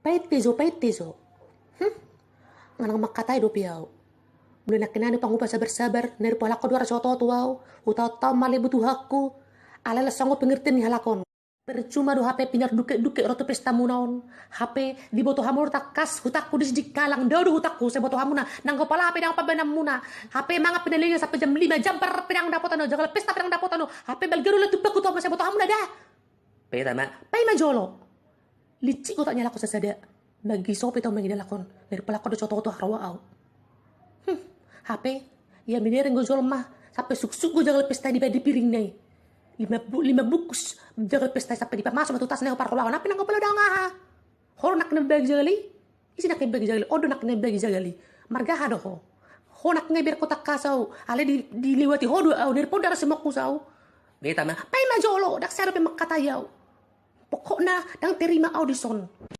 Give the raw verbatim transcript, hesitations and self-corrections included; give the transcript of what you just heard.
Paette jo, paette jo. Hm? Nga nang mangkatai dope au. Molo nangkin na pangupa sabar-sabar, na ripohalakko do ara si ototu au, hutaon-taon ma ale butuhakku, alai las songon pengertian ni halak on. Percuma do hape pinardukek-dukek ro tu pestamuna on. Hape diboto hamu do tangkas hutangku di sidi kalang, dao do hutangku, sai boto hamuna. Nanggo pala hape dang pabanamuna. Hape mangan pe na leleng sampe jam lima, jam par pe dang dapotan do, jagal pesta pe dang dapotan do. Hape balga do la tumbangku tu hamu, sai boto hamuna da. Paima, paima jolo. Licik otak ni halak on sasada. Magiso pe tau mangido halak on. Na ripohalakko do si ototu haroa au. Hm, hape ia minereng do jolma sampe suksuk do jagal pesta di badi piring na i. Lima bu-, lima bungkus jagal pesta i sampe dipamasuk ma tu tas na i, parroa au. Hape nanggo pala dang aha. Ho do nangkin na bagi jagal i. Ise nangkin bagi jagal i? Ho do nangkin na bagi jagal i. Marga aha do ho? Ho nangkin na berko tangkas au. Alai di, dilewati ho do au, na ripoda ra si mongkus au. Paima, paima jolo, dang sai dope mangkatai au. Pokokna dang terima au dison.